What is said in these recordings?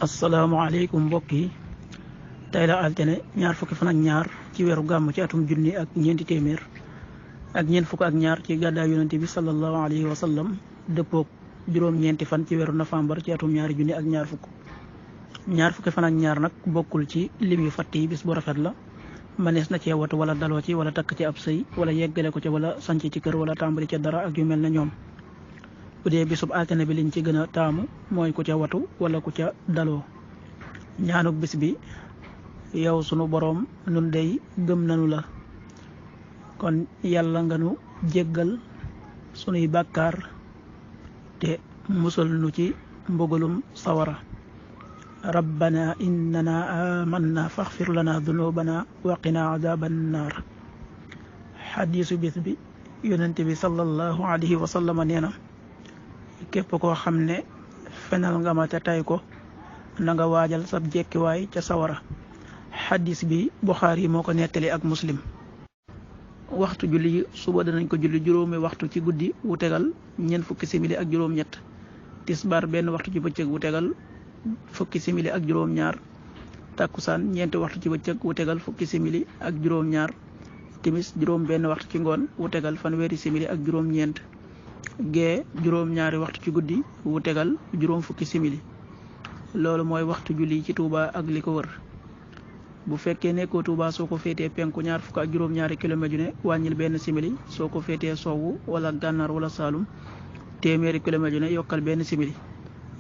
asalaamaaleykum mbokk yi tey la altine ñaar fukki fan ak ñaar ci weeru gàmm ci atum junni ak ñeenti téeméer ak ñeent fukk ak ñaar ci gàddaay yonente bi sallallahu alayhi wa sallam dëppoog juróom-ñeenti fan ci weeru novembre ci atum ñaari junni ak ñaar fukki fan ak ñaar nag bokkul ci lim yu fatt yi bis bu rafet la manees na cee watu wala daloo ci wala takk ci ab sëy wala yeggale ko ca wala sanc ci kër wala tàmbali ca dara ak yu mel ne ñoom. bu dee bisub altine bi liñ ci gën a taamu mooy ku ca watu wala ku ca daloo. ñaanuk bis bi yow sunu boroom nun dey gëm nanu la kon yàlla nga nu jéggal sunuy bàkkaar te musal nu ci mbugalum sawara. rabbana innana amanna faxfir lana dunubana waqina adaban naar. xadiisu bis bi yonente bi sallallahu alayhi wa sallam nee na képp koo xam ne fenal nga ma te tay ko na nga waajal sab jekkiwaay ca sawara. xadis bi Buxaari moo ko nettali ak Muslim. waxtu julli suba danañ ko julli juróomi waxtu ci guddi wu tegal ñeent fukki simili ak juróom-ñett. tisbaar benn waxtu ci bëccëg wu tegal fukki simili ak juróom-ñaar. takkusaan ñeenti waxtu ci bëccëg wu tegal fukki simili ak juróom-ñaar. timis juróom benn waxtu ci ngoon wu tegal fanweeri simili ak juróom-ñeent. gee juróom-ñaari waxtu ci guddi wu tegal juróom fukki simili. loolu mooy waxtu julli ci Touba ak li ko wër. bu fekkee nekkoo Touba soo ko féetee penku ñaar fukk ak juróom-ñaari kilomètre yu ne wàññil benn simili. soo ko féetee sowwu wala gànnaar wala saalum téeméeri kilomètre yu ne yokkal benn simili.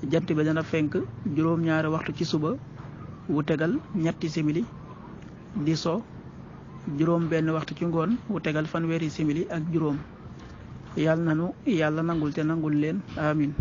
jant bi dana fenk juróom-ñaari waxtu ci suba wu tegal ñetti simili. di so juróom benn waxtu ci ngoon wu tegal fanweeri simili ak juróom. yàlla nanu yàlla nangul te nangul leen amin